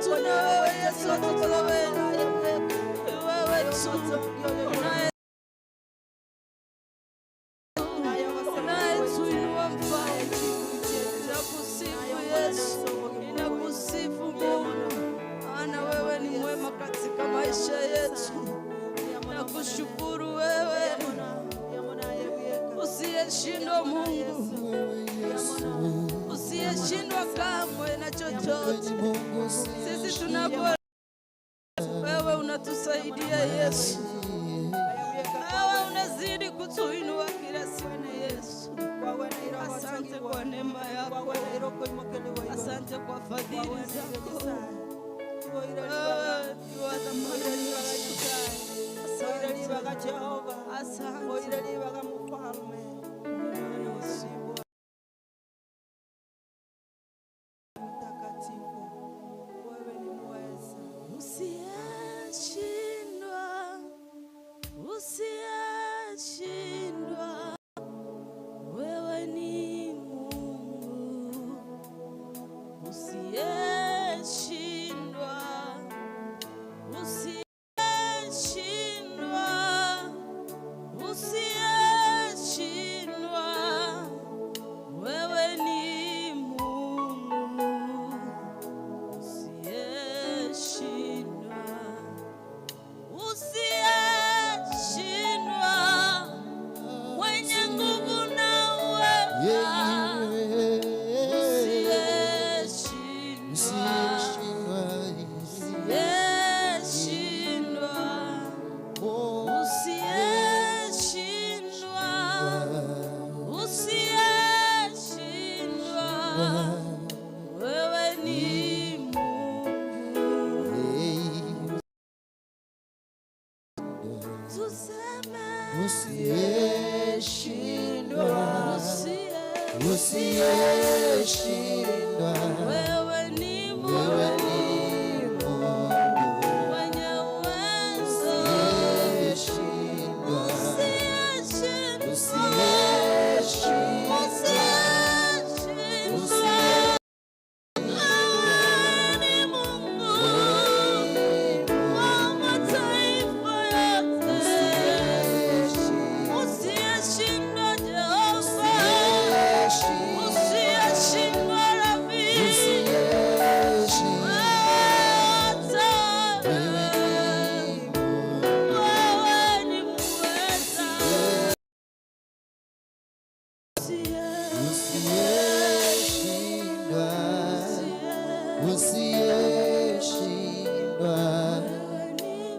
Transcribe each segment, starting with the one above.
tu na wewe Yesu hatutaweza. Ni wewe tu unayetuinua Mfalme. Ninakusifu Yesu, ninakusifu Mungu, maana wewe ni mwema katika maisha yetu. Nakushukuru wewe usiyeshindwa Mungu, usiyeshindwa kamwe na chochote. Sisi tunapo wewe unatusaidia Yesu, wewe unazidi kutuinua kila siku Yesu. Asante kwa neema yako, asante kwa fadhili zako. Wewe ni wa thamani Yesu. Asante, asante. Usiyeshindwa, usiyeshindwa, wewe ni Mungu. Usiyeshindwa, usiyeshindwa, usiyeshindwa, wewe ni Mungu. Usiyeshindwa, usiyeshindwa, mwenye nguvu na uweza, usiyeshindwa, usiyeshindwa, usiyeshindwa, usiyeshindwa, wewe ni Mungu. Tuseme Usiyeshindwa, usiye usiyeshindwa, wewe ni wewe Mungu ni Mungu. Mwenye uwezo, Usiyeshindwa, usiyeshindwa, usiyeshindwa, usiyeshindwa. Wewe ni Mungu wa mataifa yote, usiyeshindwa Jehova, usiyeshindwa Rabi. Wewe wewe ni muweza. Usiyeshindwa, usiyeshindwa,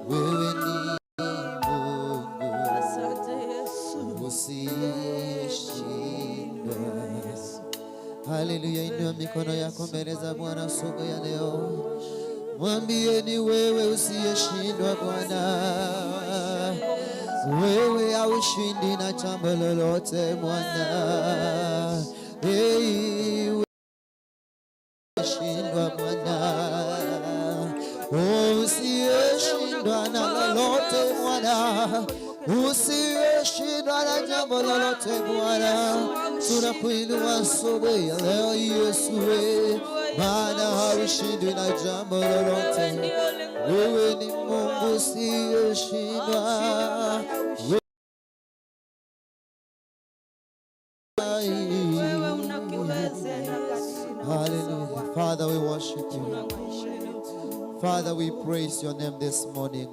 wewe ni Mungu. Asante Yesu. Usiyeshindwa. Haleluya, inua mikono yako mbele za Bwana asubuhi ya leo, mwambie ni wewe usiyeshindwa Bwana, wewe haushindi na jambo lolote Bwana. Hey, shindwa Bwana, usiyeshindwa na lolote Bwana, usiyeshindwa na jambo lolote Bwana, tunakuinua asubuhi ya leo Yesu, we maana haushindwi na jambo lolote. Wewe ni Mungu usiyeshindwa. Wewe unakiweza Yesu. Hallelujah. Father, we worship you. Father, we praise your name this morning.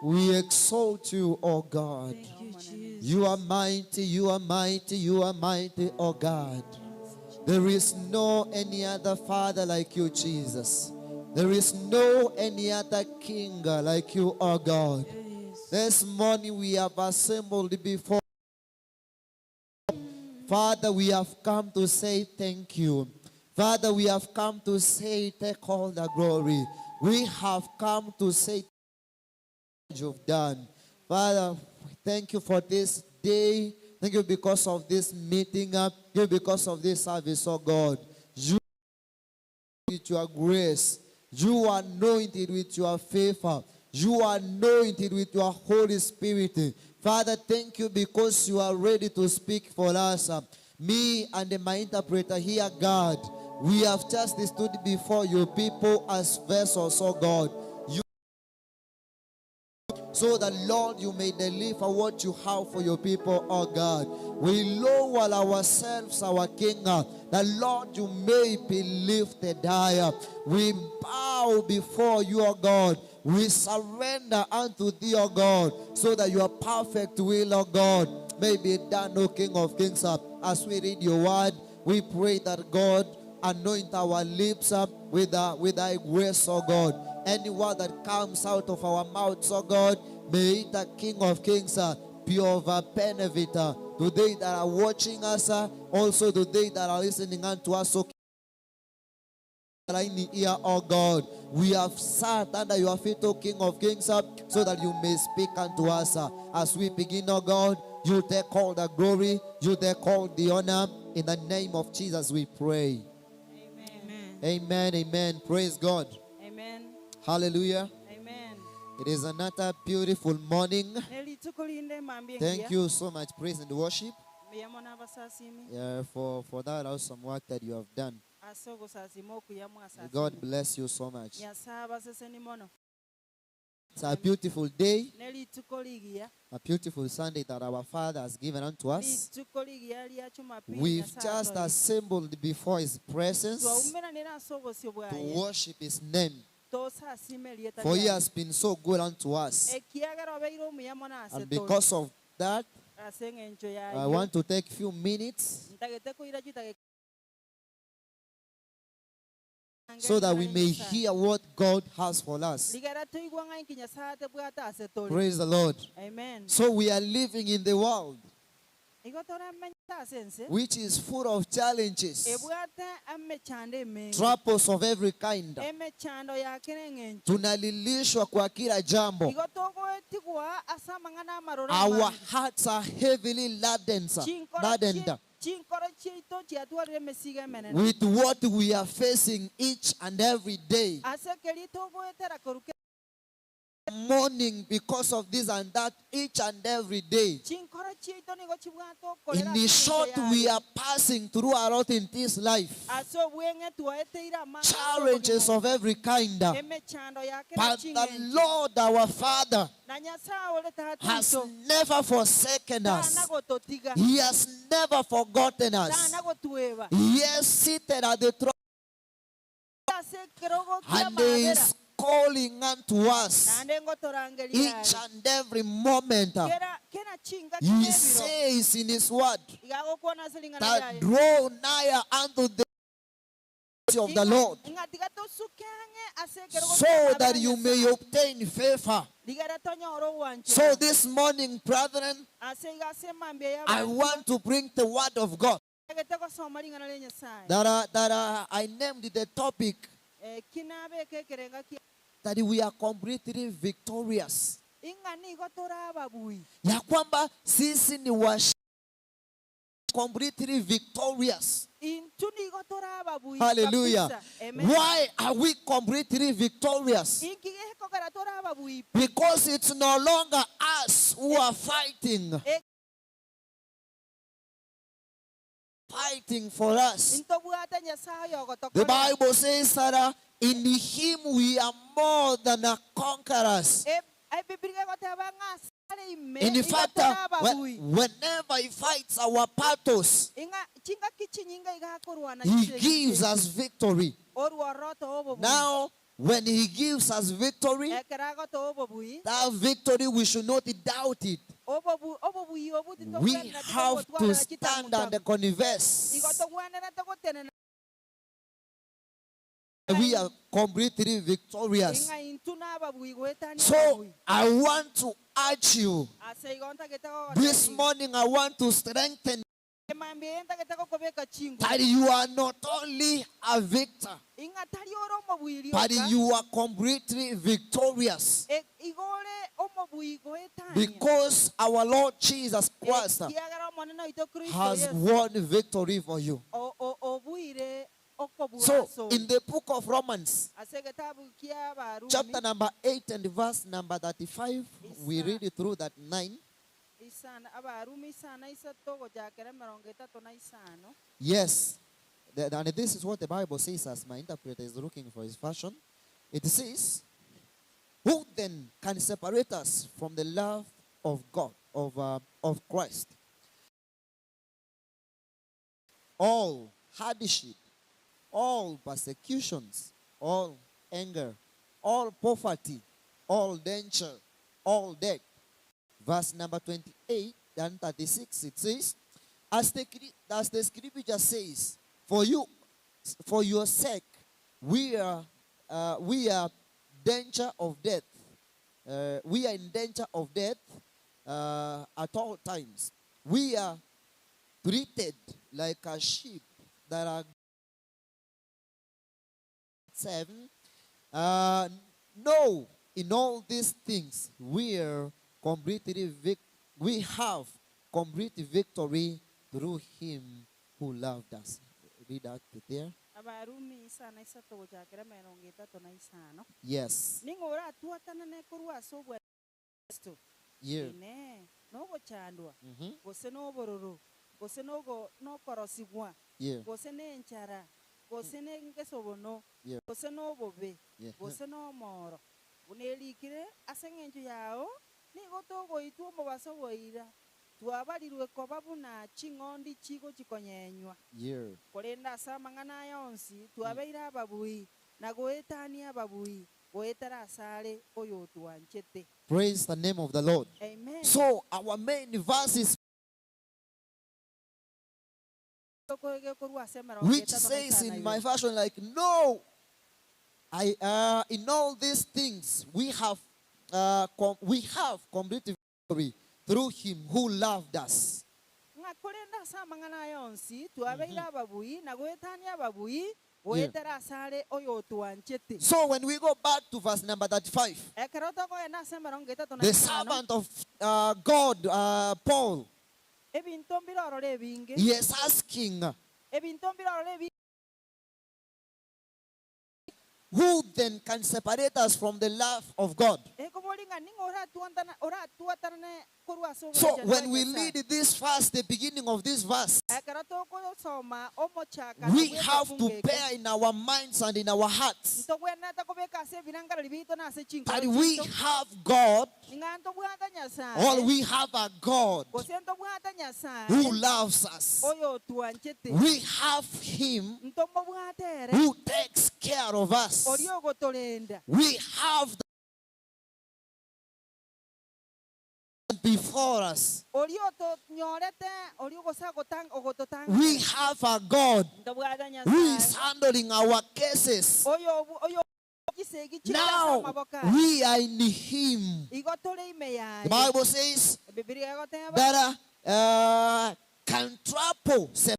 We exalt you, O God. Thank you, Jesus. You are mighty, you are mighty, you are mighty, O God. There is no any other Father like you, Jesus. There is no any other King like you, O God. This morning we have assembled before. Father, we have come to say thank you. Father, we have come to say take all the glory. We have come to say you've done. Father, thank you for this day. Thank you because of this meeting. Thank you because of this service, oh God. You with your grace. You are anointed with your favor. You are anointed with your Holy Spirit. Father, thank you because you are ready to speak for us. Me and my interpreter here, God, We have just stood before your people as vessels, oh God. You, so that, Lord, you may deliver what you have for your people, oh God. We lower ourselves, our King, that, Lord, you may be lifted higher. We bow before you, O God. We surrender unto thee, O God, so that your perfect will, O God, may be done, O King of Kings. As we read your word, we pray that, God, anoint our lips with thy grace, O God. Any word that comes out of our mouths, O God, may it, the King of Kings, be of a benefit to they that are watching us, also to they that are listening unto us, O in the ear, oh God. We have sat under your feet, O King of Kings, so that you may speak unto us. As we begin, oh God, you take all the glory, you take all the honor. In the name of Jesus we pray. Amen. Amen, amen. Praise God. Amen. Hallelujah. Amen. It is another beautiful morning. Nelituko linde mambie Thank you so much, praise and worship, Mbiyamo n'abasasimi. yeah, for that awesome work that you have done. Ase ogosasima okuyamu asasimi. God bless you so much. Nyasaye abaseseni mono. It's a beautiful day, Nelituko ligiya. a beautiful Sunday that our Father has given unto us. Lituko ligiya lya Jumapili We've Nyasaye just atoyire. assembled before His presence Twaumeranire ase obosio to bwaye. worship His name, Tosasima erieta for He riaye. has been so good unto us. Ekiagera obeire omuyamo nase And tore. because of that, Ase eng'encho I yayo. want to take a few minutes Ntagete koira chitageka so that we may hear what God has for us. Ligera toigwa ng'a inki Nyasaye atebwate ase tore. Praise the Lord. Amen. So we are living in the world Igo toramenyete ase ense which is full of challenges, ebwate emechando emenge troubles of every kind. emechando yakere eng'encho Tunalilishwa kwa kila jambo. igo togoetigwa ase amang'ana amaroro Our amange. hearts are heavily laden, sir, ladened Chinkoro chiaito chiatwarire emesigo emenene with what we are facing each and every day. ase ekeri togoetera koruka Mourning because of this and that each and every day. chinkoro chiaito nigo chibwate okorera In ase the eng'encho short, we yaye. are passing through a lot in this life. Ase obweng'e twaeteire amang'ana ase Challenges obogima. of every kind. Emechando yakere But the ching'encho. Lord our Father Na Nyasaye ore tata has oito, never forsaken tana us. gototiga He has never forgotten us. tana gotueba He is seated at the throne ase ekerogo kia and he amabera is calling unto us naende ngotorangeria each and every moment. kera kera chinga He kinebiro says in his word igagokwana ase ring'ana that riaye draw nigher unto the of the Lord ng'atiga tosuke ang'e ase ekerogo so kia that amabera you may Nyasaye. obtain favor. Ligera tonyore ogwanchera So this morning, brethren, ase iga ase emambia ya I abanto, want to bring the word of God agete gosoma ring'ana ria Nyasaye that I named the topic kinabeka ekerenga kia that we are completely victorious. ing'a nigo torababui Ya kwamba sisi ni wa completely victorious. intu nigo torababui Hallelujah. kabisa. Amen. Why are we completely victorious? Inki gekogera torababui Because it's no longer us who are fighting. Fighting for us. Intobwate Nyasaye ogotokorera. The Bible says that in him we are more than a conquerors. Ebiblia egoteba ng'a asare ime, In igo fact, torababui. whenever he fights our battles, Ing'a chingaki chinyinga igakorwana he chire gives chiche. us victory. Orworoto obobui. Now, when he gives us victory, Ekero agotoa obobui, that victory, we should not doubt it. obobui obu We titobwenerete have to gotwarera stand chitamutamu. and confess Igo togwenerete gotenena we are completely victorious. ing'a intu nababui goetania So ababui. I want to urge you Ase igo ntagete gogotebia. this morning, I want to strengthen Emambia ntagete gokobeka chingu. that you are not only a victor, Ing'a tari ore omobui but rioka. you are completely victorious Igo ore omobui goetania. because our Lord Jesus Christ Ekiagera omonene oito Kristo has Yesu won victory for you. obuire okobua So ase ore. in the book of Romans, Ase egetabu kia Abarumi, chapter number 8 and verse number 35, we read it through that 9. Isana, Abarumi isana isato gochakera emerongo etato na isano. Yes. And this is what the Bible says as my interpreter is looking for his version. It says, "Who then can separate us from the love of God, of Christ? All hardship, all persecutions, all anger, all poverty, all danger, all death." Verse number 28 and 36, it says, as the scripture says, for your sake, we are danger of death. We are in danger of death at all times. We are treated like a sheep that are seven. No, in all these things we have complete victory through him who loved us. Read that there. Abarumi 53 gochakera 35. Yes. Ning'o oratwatanane korwa ase obwa Kristo? Ine nogochandwa, gose nobororo, gose nogo nokorosigwa, gose nenchara, gose nengesobono, gose nobobe, gose nomoro. Bunerikire ase eng'encho yao nigo togoitwa omobaso bwaira, twabarirwe koba buna ching'ondi chigo chikonyenywa. Korenda ase amang'ana aya onsi twabeire ababui na goetania ababui goetera asare oyo otwanchete. Praise the name of the Lord. Amen. So our main verse is Tokoege ase emerongo which etato na says isano in na my ibere. version, like, no, I in all these things we have complete victory through him who loved us. Ng'a korenda ase amang'ana aya onsi twabeire ababui na goetania ababui goetera asare oyo otwanchete. So when we go back to verse number 35, Ekero tokoenda ase 35 na the isano, servant of God, Paul, ebinto mbirorore ebinge, he is asking, ebinto mbirorore ebinge, "Who then can separate us from the love of God?" Ekobori ng'a ning'o oratwantana oratwatanane korwa ase So obwanchani when bwa we Nyasaye. read this verse, the beginning of this verse, Ekero tokosoma omochakano we have to bw'ekefungo eke, bear in our minds and in our hearts ntobwenerete kobeka ase ebirangareri biito na ase chinkoro that we chiito have God ng'a ntobwate Nyasaye or we have a God gose ntobwate Nyasaye who loves us. oyo otwanchete. We have Him Ntomobwate ere who takes care of us. ori ogotorenda. We have the before us. Ori otonyorete ori ogosa ogototanga. We have a God Ntobwate who is Nyasaye handling our cases. oyo oyo chisegi chire ase Now amaboko aye. we are in Him. Igo tore ime The yaye. Bible says Bibilia egoteba that can trouble separate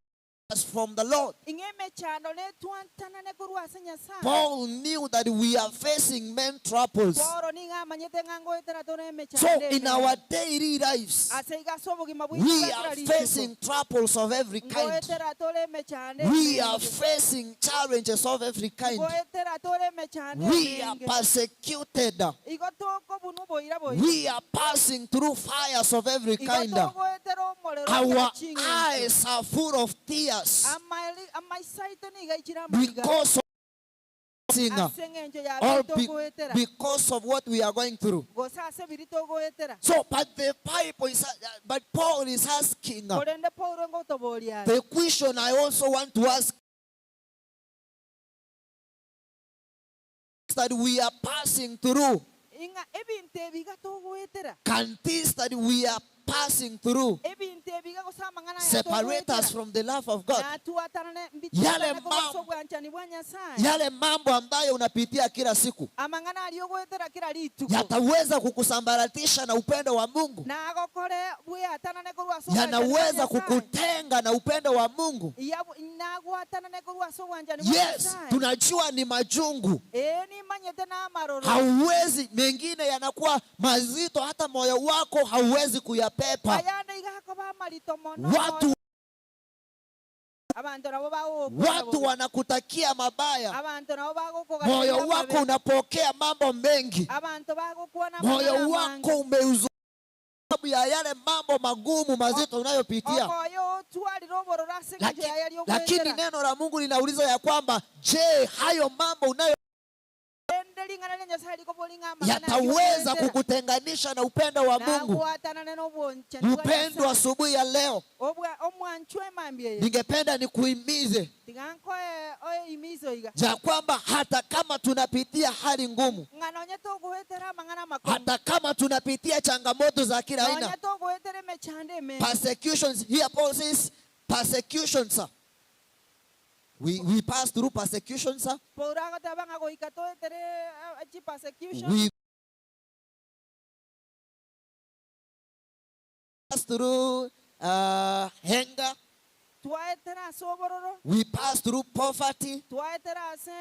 us from the Lord. Ing'e emechando netwantanane korwa ase Nyasaye. Paul knew that we are facing many troubles. Paul nigo amanyete ng'a ngoetera tore emechando So in emenge. our daily lives, Ase iga ase obogima bwaitu we bwa kera are rituko, facing troubles of every kind. ngoetera tore emechando We are emenge. facing challenges of every kind. Ngoetera tore emechando We are emenge. persecuted. Igo tokobunwa oboira boira. We are passing through fires of every Igo kind. togoetera omorero Our kera ching'encho. eyes are full of tears Amaiso aito nigo aichire amaiga because of sin, ase eng'encho ya or biri togoetera because of what we are going through. Gose ase biri togoetera. So, but the Bible is, but Paul is asking Korende Paulo ngotoboria are the question I also want to ask, that we are passing through. Ing'a ebinto ebiga togoetera, Can this that we are passing through ebinto ebiga gose amang'ana aya separate us togoetera from the love of God? natwatanane Yale mbitwatanane mambo- korwa ase obwanchani bwa Nyasaye. Yale mambo ambayo unapitia kila siku Amang'ana aria ogoetera kila rituko yataweza kukusambaratisha na upendo wa Mungu, nagokore bweatanane korwa ase obwanchani bwa yanaweza Nyasaye. kukutenga na upendo wa Mungu. Nagwatanane korwa ase obwanchani bwa Yes, Nyasaye. tunajua ni majungu, Ee nimanyete na amaroro. hauwezi, mengine yanakuwa mazito, hata moyo wako hauwezi kuyapepa. Ayande igakoba amarito mono. Watu Abantu nabo bagokora watu bobe. Wanakutakia mabaya, Abantu nabo bagokoganeria moyo wako amabe. Unapokea mambo mengi, Abantu bagokwana moyo amang'ana amange. wako umeuzu sababu ya yale mambo magumu mazito unayopitia. Okoyo otwarire obororo ase eng'encho yaye aria Lakini ogoetera. Neno la Mungu linauliza ya kwamba, je, hayo mambo unayo Rende ring'ana ria Nyasaye rikobori ng'a amang'ana ayio yataweza ogoetera kukutenganisha na upendo wa Mungu? Nagwatanane na obwanchani bwa Mpendwa, Nyasaye. asubuhi ya leo Omwanchwa emambia eye, ningependa nikuhimize tiga nkoe oe imizo iga ya kwamba hata kama tunapitia hali ngumu, ng'a nonye togoetera amang'ana amakong'u, hata kama tunapitia changamoto za kila nonye aina, togoetera emechando emenge, persecutions, here Paul says persecutions, sir. We pass through persecutions, sir. Paulo agoteba ng'a goika toetere chi persecution, We pass through hunger. Twaetera ase obororo, We pass through poverty, twaetera ase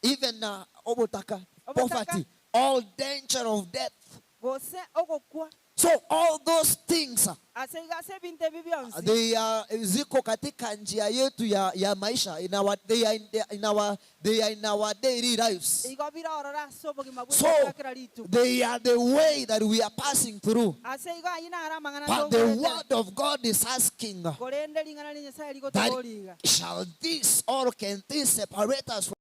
even obotaka, Obotaka. Poverty, all danger of death. Gose ogokwa. So all those things, Ase iga ase ebinto ebi bionsi, they are ziko katika njia yetu ya maisha, in our, they are in, the, in our, they are in our daily lives. Igo birorora ase obogima So bwetu bwa kera rituko. They are the way that we are passing through. Ase igo ayio naro amang'ana But the togoetera. Word of God is asking Korende ring'ana ria Nyasaye that rigotoboriga, shall this or can this separate us from?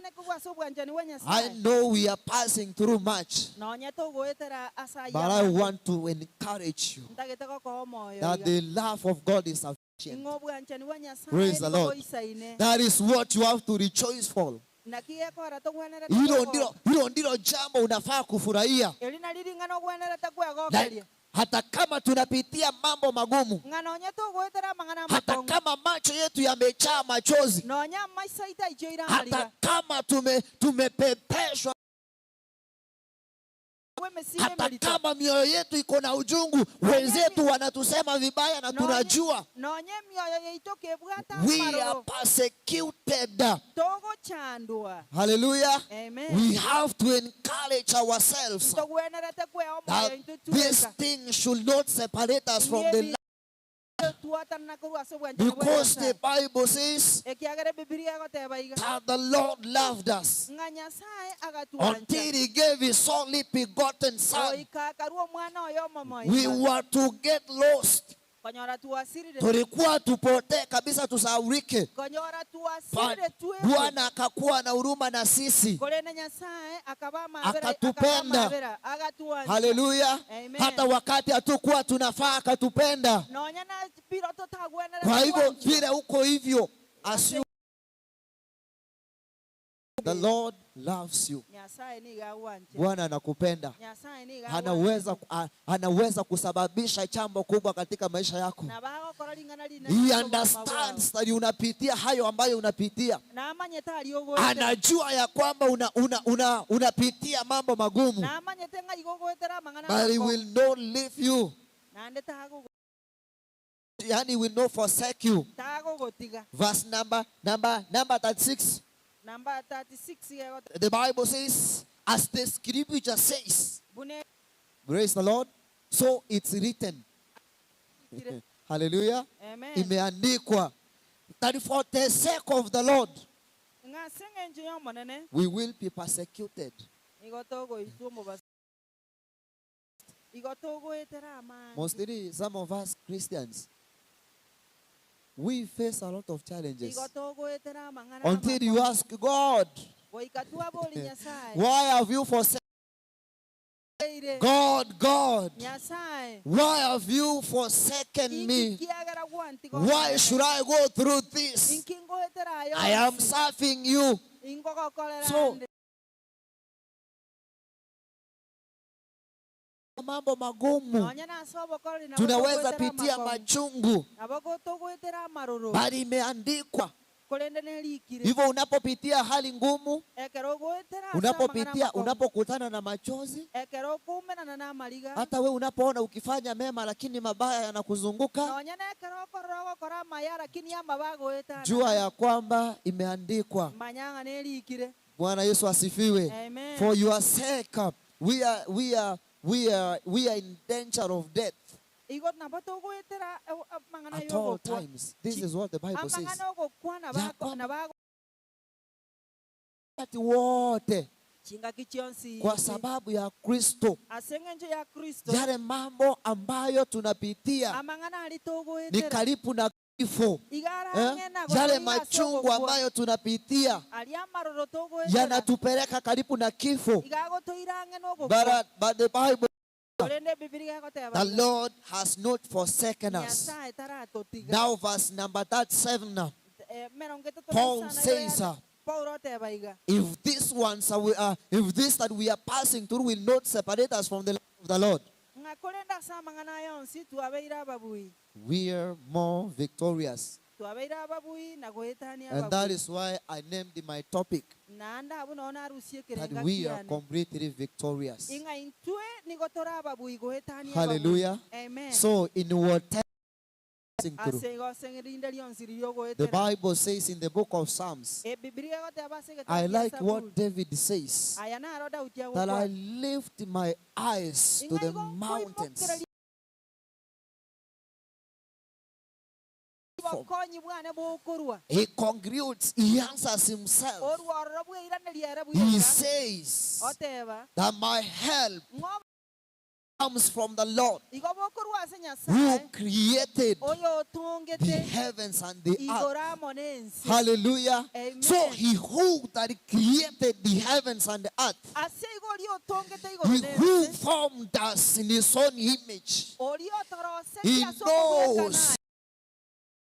Nekobwa ase obwanchani bwa I Nyasaye. Know we are passing through much, Nonye togoetera ase ayio but I amange. Want to encourage you Ntagete gokoa omoyo that iga. The love of God is sufficient. Ing'o obwanchani bwa Nyasaye Praise the nigo Lord. boisaine. That is what you have to rejoice for. Naki gekora togwenerete Hilo kogoka. ndilo jambo unafaa kufurahia. Eri nari ring'ana ogwenerete Na kwegokeria. Hata kama tunapitia mambo magumu, Ng'a nonye togoetera amang'ana hata amakong'u, kama macho yetu yamejaa machozi, nonye amaiso aito aichoire hata amariga, kama tumepepeshwa, bwa emesigo hata emerito, kama mioyo yetu iko na uchungu, wenzetu wanatusema vibaya na tunajua nonye emioyo yaito kebwata we are amaroro, persecuted. togochandwa. Hallelujah. Amen. We have to encourage ourselves Togwenerete kwea omoyo that into this tweka thing should not separate us from the love. Twatana korwa ase obwanchani bwa Because the Nyasaye. Bible says Ekiagera Bibilia egoteba iga that the Lord loved us ng'a Nyasaye agatwancha until he gave his only begotten Son. goika akarua omwana oyo omomoima. We were to get lost. Konyora twasirire. Tulikuwa tupotee kabisa, tusahaulike. Konyora But twasirire twekwe. Bwana akakuwa na huruma na sisi, Korende Nyasaye akaba amabera, akatupenda. Akaba amabera agatwancha. Haleluya! Amen. Hata wakati hatukuwa tunafaa akatupenda. Nonya na biro totagwenere Kwa hivyo twanchwa. vile uko hivyo, as you, the Lord loves you. Nyasaye niga agwanche. Bwana anakupenda. Nyasaye niga Anaweza kusababisha jambo kubwa katika maisha yako. Na bagokora ring'ana rinene He ase obogima bwao. understands that unapitia hayo ambayo unapitia. Namanyete aria ogoetera. Anajua ya kwamba unapitia mambo magumu. Namanyete ng'a igo ogoetera amang'ana But he amakong'u. Will not leave you. Naende tagogo Yani he will not forsake you. Tagogotiga. Verse number 36. Namba 36 egota The Bible says, as the scripture says, bune praise the Lord. So it's written. Kire. Hallelujah. Amen. Imeandikwa that for the sake of the Lord, Ng'a ase eng'encho ya omonene we will be persecuted. Igo togoitwa omobasa igo togoetera amange. Mostly, some of us Christians, we face a lot of challenges. Igo togoetera amang'ana Until you amakong'u. Ask God, Goika twabori Nyasaye, why have you forsaken God, God? Nyasaye, Why have you forsaken me? inki kiagera gwantiga Why omonene? should I go through this? Inki ngoetera ayo I am onsi? serving you. Ingogokorera So, nde. Mambo magumu Nonya nase obokoreri nabo tunaweza togoetera pitia amakong'u. Machungu, Nabo gotogoetera amaroro bali imeandikwa korende nerikire. Hivyo. Unapopitia hali ngumu, Ekero ogoetera ase amang'ana unapopitia, amakong'u, unapokutana na machozi, ekero okumenana na amariga, hata we unapoona ukifanya mema lakini mabaya yanakuzunguka, nonya nekero okorora ogokora amaya lakini amaba agoetana, jua ya kwamba imeandikwa. Manyang'a nerikire. Bwana Yesu asifiwe. Amen. For your sake, we are in danger of death Igo nabo togoetera amang'ana at all yogokwa. Times. This is what the Bible says. Amang'ana ogokwa Ya kwamba nabago wakati wote. Chingaki chionsi kwa sababu ya Kristo. Ase eng'encho ya Kristo. Yale mambo ambayo tunapitia Amang'ana ari ni togoetera karibu na kifo. Igara Eh? ang'e na Yale gotoira ase machungu ogokwa. ambayo tunapitia Aria amaroro togoetera yanatupeleka karibu na kifo. Igagotoira ang'e na ogokwa. But the Bible, Korende Bibilia egoteba the Lord has not forsaken us. Nyasaye taratotiga. Now verse number 37 now. Merongo etato na Paul isano says, iga Paul oteba iga. If this ones are, if this that we are passing through will not separate us from the love of the Lord, Ng'a korende ase amang'ana aya onsi twabeire ababui. we are more victorious. Twabeire ababui na goetania And that ababui. is why I named my topic Naende abwo noo narusie that ekerenga we are kiane. completely victorious. Ing'a intwe nigo tore ababui goetania ababui. Hallelujah. Amen. So in whatever passing through, Ase igo ase rinde rionsi riria the ogoetera. Bible says in the book of Psalms, Bibilia egoteba ase egetabu I kia like what Zaburi. David says, Aya naro Daudi that I agokwana. lift my eyes to Ing'a the igo mountains. nkoimokereria bokonyi bwane bokorwa. He congrudes, he answers himself. Orwororo bweiraneria ere He bweka. says Oteba, that my help ng'o comes from the Lord igo bokorwa ase who Nyasaye created oyo the otongete heavens and the earth. igoro amo na ense. Hallelujah. Amen. So he who that created the heavens and the earth, Ase igo oria otongete igoro he na who ense, formed us in his own image, oria otorosetie he ase okobwekana knows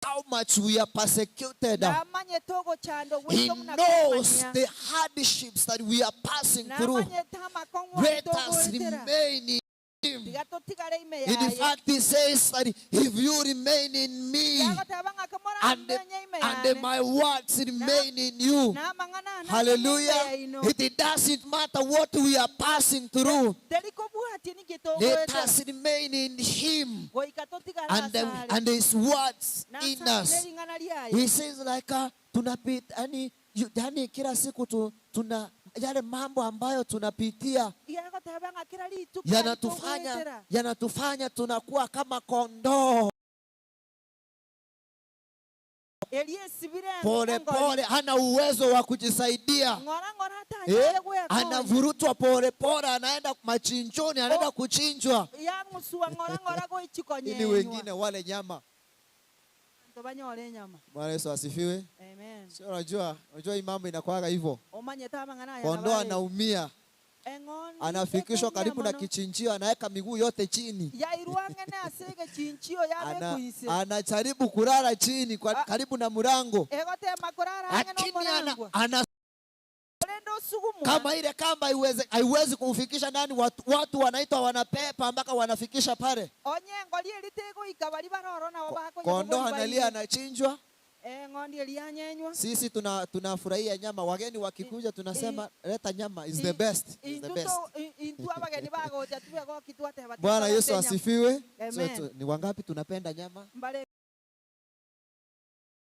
how much we are persecuted. Namanyete ogochando He gwaito buna knows komanya. the hardships that we are passing through. Namanyete amakong'u Let aito us ogoetera. remain in him. Tiga totigare ime In yaye. fact, he says that if you remain in me Yagoteba ng'a and, kemoramenye ime and yane. my words remain in you. Namang'ana ane Hallelujah. ime yaino. It doesn't matter what we are passing through. Teri kobwatia ninki Let togoetera. us remain in him Goika totigare and, asare. and his words in Na us. ase ring'ana riaye. He says like tunapita yani kila siku tuna yale mambo ambayo tunapitia Yagoteba ng'a kila rituko yanatufanya togoetera. yanatufanya tunakuwa kama kondoo Eriesibire pole engori. pole, hana uwezo wa kujisaidia. Ng'ora ng'ora atanyare Eh, gwekonya. anavurutwa pole pole, anaenda machinjoni, anaenda kuchinjwa Yang'usua ng'ora ng'ora ili goichikonyenywa. wengine wale nyama. Bantu banyore enyama. Bwana Yesu asifiwe. Amen. Sio, unajua hii mambo inakuwaga hivyo. Omanyete amang'ana aya Kondoo nabare. anaumia, Eng'ondi anafikishwa ekumia karibu na mono. kichinjio, anaweka miguu yote chini, Yairwa ng'ene ase egechinchio yabekuise. Anajaribu kulala chini kwa, Ah. karibu na mlango, Egotema kurara ang'e lakini n'omorangwa. ana Orende osugumwa. kama ile kamba haiwezi kumfikisha ndani. Watu wanaitwa wanapepa mpaka wanafikisha pale. Onye engori eri tegoika bari baroro nabo bakonya Kondoo kobori analia, baire. anachinjwa. Eng'ondi eri yanyenywa. Sisi tunafurahia nyama. Wageni wakikuja tunasema leta nyama, is the best, is the best. Intu abageni bagocha tubegoki twateba Bwana twarete Yesu enyama. asifiwe. Amen. So, ni wangapi tunapenda nyama? Mbare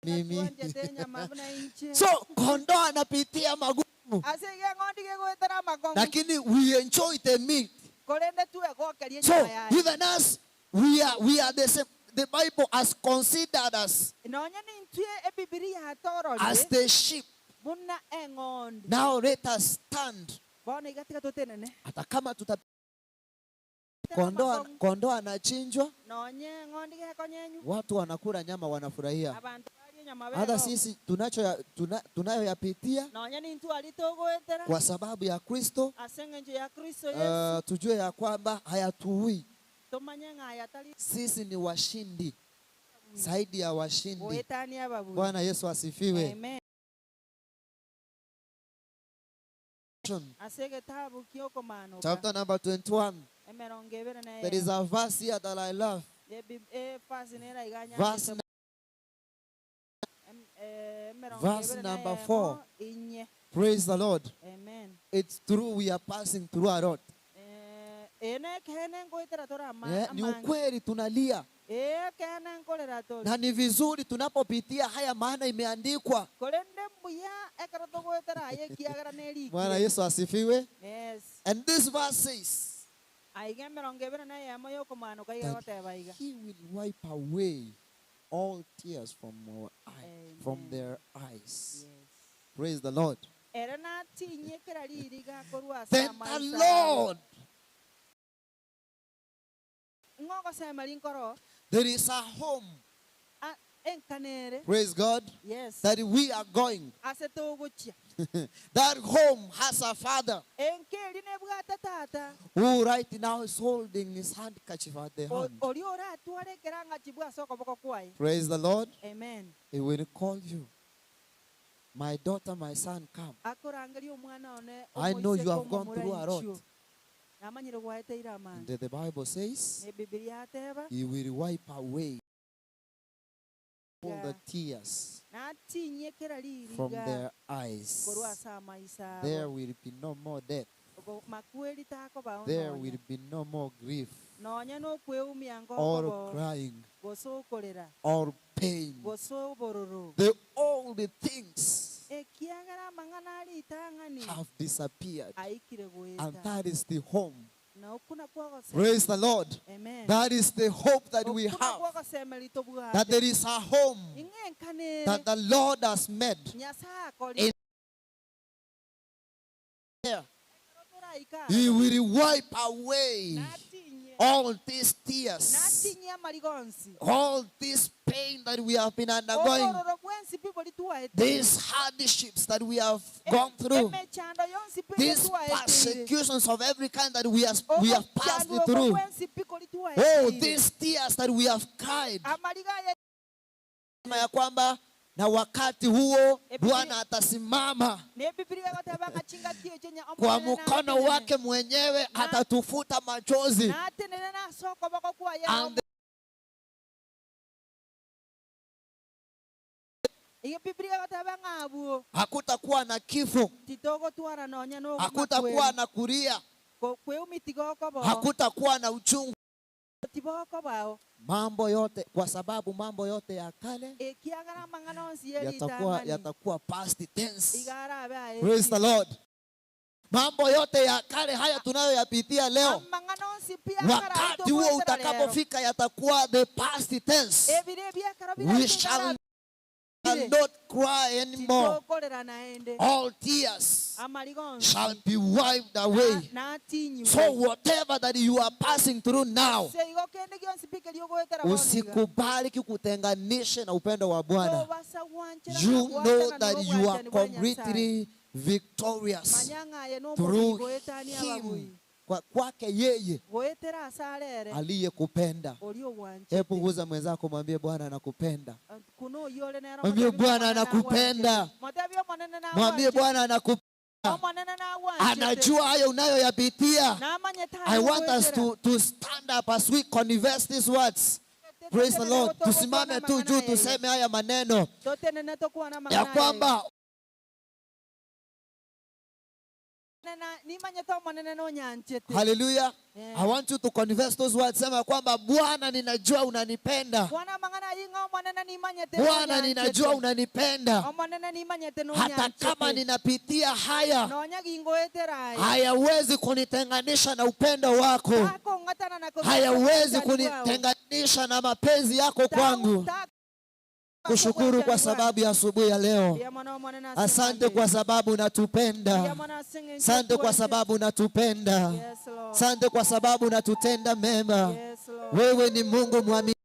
Mimi. twanjete enyama buna inche. So kondoo anapitia magumu, Ase iga eng'ondi gegoetera amakong'u. lakini we enjoy the meat. Korende twegokeria So enyama yaye. even us, we are the same. The Bible has considered us Nonye nintwe ebibiri as yatororire the sheep. buna eng'ondi. Now let us stand. Bono iga tiga totenene. Hata kama tuta kondoo anachinjwa, Nonye eng'ondi gekonyenywa. watu wanakula nyama wanafurahia. Abantu baria enyama Hata bego. sisi tunayoyapitia Nonye nintwe aria togoetera kwa sababu ya Kristo, ase eng'encho ya Kristo Yesu. tujue ya kwamba hayatuui. Tomanye ng'a aya tari Sisi ni washindi zaidi ya washindi. goetania ababui. Bwana Yesu asifiwe. Amen. Ase egetabu kia okomanoka. Chapter number 21. Emerongo ebere na There is eyemo. a verse here that I love. Efasi nera iga Verse, nyanchete. Emerongo verse ebere na number eyemo, 4. inye. Praise the Lord. Amen. It's true we are passing through a lot. Ene kene ngoetera tora Ni amange. ukweli tunalia. Kene nkorera tori. Na ni vizuri tunapopitia haya, maana imeandikwa. Korende mbuya ekero togoetera aye ekiagera nerikire. Bwana Yesu asifiwe. Yes. And this verse says Aiga emerongo ebere na eyemo yokomanoka iga that goteba iga. he will wipe away all tears from our eye, from Amen. their eyes. Yes. Praise the Lord. Then the Lord, there is a home. Praise God. Yes. That we are going. That home has a father who right now is holding his handkerchief at the hand. Praise the Lord. Amen. He will call you. My daughter, my son, come. I know you have gone through a lot. And the Bible says, he will wipe away all the tears from their eyes. There will be no more death. There will be no more grief or crying or pain. The old things have disappeared. And that is the home. Praise the Lord. Amen. That is the hope that we have. That there is a home that the Lord has made. In there, He will wipe away all these tears, all this pain that we have been undergoing, these hardships that we have gone through, these persecutions of every kind that we have passed through. Oh, these tears that we have cried. Ya kwamba na wakati huo Bwana atasimama kwa mkono wake mwenyewe, atatufuta machozi. And hakutakuwa na kifo, hakutakuwa na kulia, hakutakuwa na uchungu. Mambo yote, kwa sababu mambo yote ya kale yatakuwa past tense. Praise the Lord. Mambo yote ya kale haya tunayoyapitia leo, wakati huo utakapofika yatakuwa the past tense. We shall not cry anymore. All tears shall be wiped away. So whatever that you are passing through now, usikubali kikutenganishe na upendo wa Bwana. You know that you are completely victorious through him. Kwake yeye aliyekupenda. Hebu guza mwenzako, mwambie Bwana anakupenda. Mwambie Bwana anakupenda. Mwambie Bwana anakupenda. Anajua hayo unayoyapitia. I want us to stand up as we converse these words. Praise the Lord. Tusimame tu juu tuseme haya maneno ya kwamba hallelujah. Yeah. I want you to confess those words. Sema kwamba Bwana ninajua unanipenda. Bwana ninajua unanipenda. Hata kama ninapitia haya, hayawezi kunitenganisha na upendo wako. Hayawezi kunitenganisha na mapenzi yako kwangu. Kushukuru kwa sababu ya asubuhi ya leo. Asante kwa sababu unatupenda. Asante kwa sababu unatupenda. Asante kwa sababu unatutenda mema. Wewe ni Mungu mwaminifu.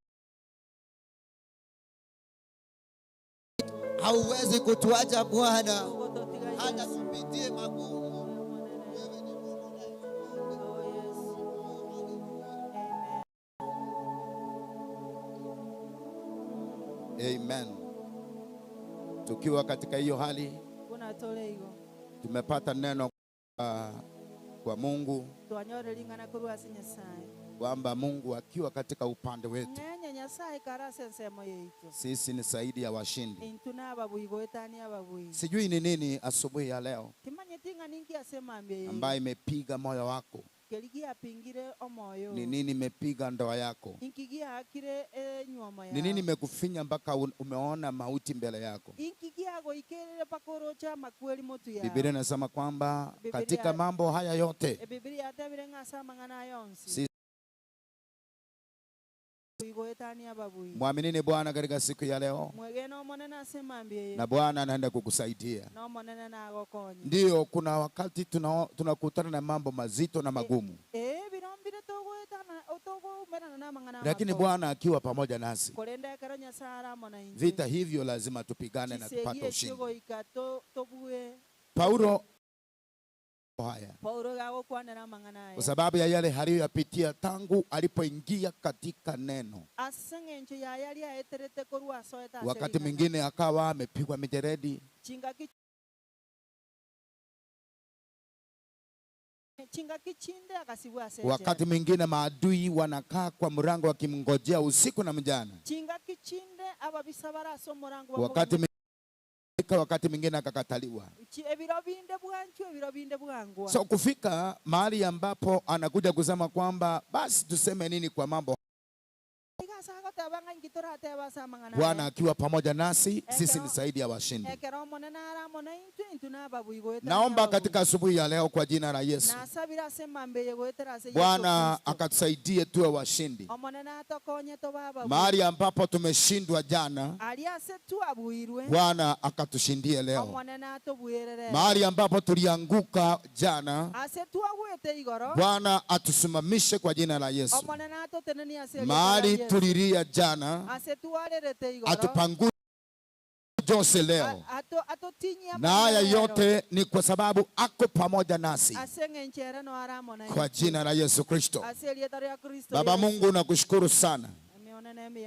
Hauwezi kutuacha Bwana hata tupitie magumu. Wewe ni Mungu. Amen. Tukiwa katika hiyo hali, tumepata neno kwa Mungu kwamba Mungu akiwa katika upande wetu, sisi ni zaidi ya washindi. Sijui ni nini asubuhi ya leo ambayo imepiga moyo wako. Ni nini imepiga ndoa yako? Ni nini imekufinya mpaka umeona mauti mbele yako? Biblia inasema kwamba katika mambo haya yote sisi Mwaminini Bwana katika siku ya leo, na Bwana anaenda kukusaidia. Ndio, kuna wakati tunakutana na mambo mazito na magumu, lakini Bwana akiwa pamoja nasi, vita hivyo lazima tupigane na tupate ushindi. Paulo haya kwa sababu ya yale aliyoyapitia tangu alipoingia katika neno. Wakati mwingine akawa amepigwa mijeredi, wakati mwingine maadui wanakaa kwa mlango wakimngojea usiku na mjana. Wakati mwingine akakataliwa. So kufika mahali ambapo anakuja kusema kwamba basi tuseme nini kwa mambo. Bwana akiwa pamoja nasi, sisi ni zaidi ya washindi. Naomba katika asubuhi ya leo kwa jina la Yesu, Bwana akatusaidie tuwe washindi. Mahali ambapo tumeshindwa jana, Bwana akatushindie leo. Mahali ambapo tulianguka jana, Bwana atusimamishe kwa jina la Yesu. Mahali tulilia jana, atupanguze Jose leo. Na haya yote ni kwa sababu ako pamoja nasi, kwa jina la Yesu Kristo. Baba Mungu, nakushukuru sana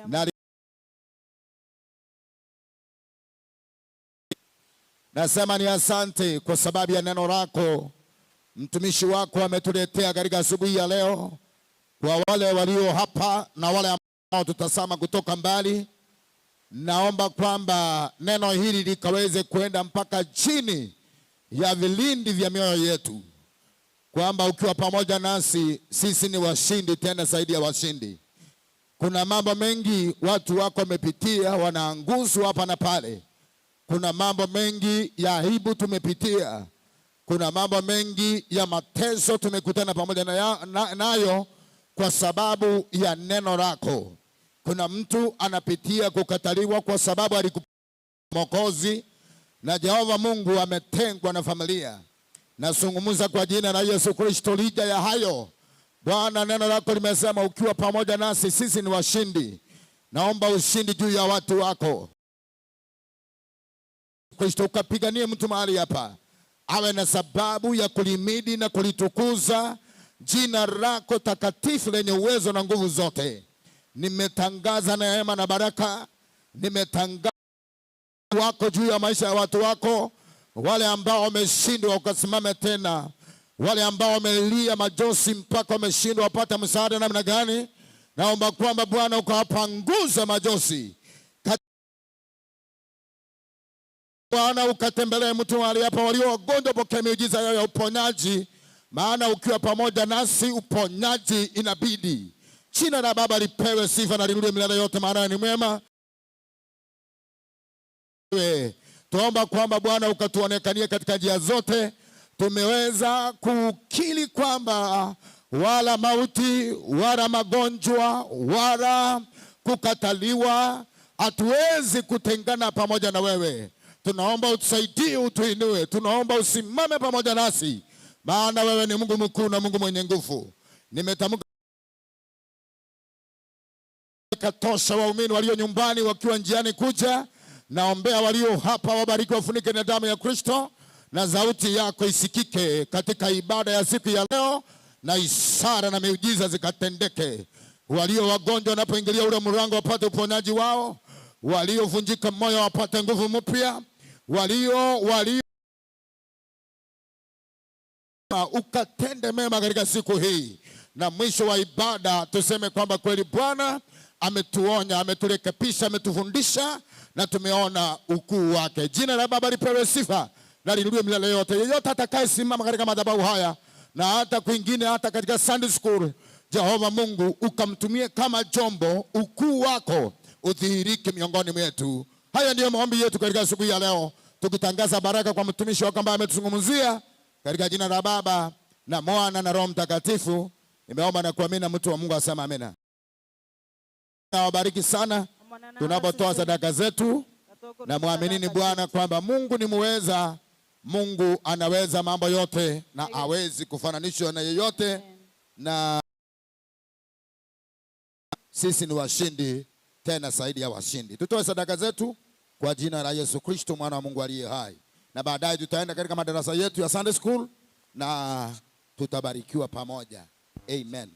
na nasema ni asante kwa sababu ya neno lako mtumishi wako ametuletea katika asubuhi ya leo. Kwa wale walio hapa na wale ambao tutasama kutoka mbali, naomba kwamba neno hili likaweze kwenda mpaka chini ya vilindi vya mioyo yetu, kwamba ukiwa pamoja nasi sisi ni washindi, tena zaidi ya washindi. Kuna mambo mengi watu wako wamepitia, wanaanguzwa hapa na pale. Kuna mambo mengi ya aibu tumepitia, kuna mambo mengi ya mateso tumekutana pamoja nayo kwa sababu ya neno lako. Kuna mtu anapitia kukataliwa kwa sababu alikuwa Mwokozi na Jehova Mungu ametengwa na familia. Nazungumza kwa jina la Yesu Kristo, licha ya hayo Bwana, neno lako limesema ukiwa pamoja nasi sisi ni washindi. Naomba ushindi juu ya watu wako Kristo, ukapiganie mtu mahali hapa awe na sababu ya kulimidi na kulitukuza jina lako takatifu lenye uwezo na nguvu zote. Nimetangaza neema na baraka, nimetangaza wako juu ya maisha ya watu wako, wale ambao wameshindwa ukasimame tena, wale ambao wamelia majosi mpaka wameshindwa wapate msaada namna gani, naomba kwamba Bwana ukawapanguza majosi. Bwana ukatembelee mtu mahali hapa, walio wagonjwa pokea miujiza yao ya uponyaji, maana ukiwa pamoja nasi uponyaji inabidi. Jina la Baba lipewe sifa na liinuliwe milele yote, maana ni mwema. Tuomba kwamba Bwana ukatuonekanie katika njia zote. Tumeweza kukiri kwamba wala mauti wala magonjwa wala kukataliwa hatuwezi kutengana pamoja na wewe. Tunaomba utusaidie, utuinue. Tunaomba usimame pamoja nasi, maana wewe ni Mungu mkuu na Mungu mwenye nguvu. Nimetamka katosha waumini walio nyumbani wakiwa njiani kuja, naombea walio hapa wabariki, wafunike na damu ya Kristo, na sauti yako isikike katika ibada ya siku ya leo, na ishara na miujiza zikatendeke. Walio wagonjwa wanapoingilia ule mlango wapate uponyaji wao, waliovunjika moyo wapate nguvu mpya, walio ukatende mema katika siku hii, na mwisho wa ibada tuseme kwamba kweli Bwana ametuonya, ameturekebisha, ametufundisha na tumeona ukuu wake. Jina la Baba lipewe sifa na liinuliwe milele yote. Yeyote atakayesimama katika madhabahu haya na hata kwingine, hata katika Sunday school, Jehova Mungu ukamtumie kama chombo, ukuu wako udhihirike miongoni mwetu. Haya ndiyo maombi yetu katika siku ya leo, tukitangaza baraka kwa mtumishi wako ambaye ametuzungumzia, katika jina la Baba na Mwana na Roho Mtakatifu. Nimeomba na kuamini, mtu wa Mungu asema amina. Awabariki sana tunapotoa sadaka zetu, na mwaminini Bwana kwamba Mungu ni muweza. Mungu anaweza mambo yote na hawezi kufananishwa na yeyote, na sisi ni washindi tena zaidi ya washindi. Tutoe sadaka zetu kwa jina la Yesu Kristo mwana wa Mungu aliye hai, na baadaye tutaenda katika madarasa yetu ya Sunday School na tutabarikiwa pamoja. Amen.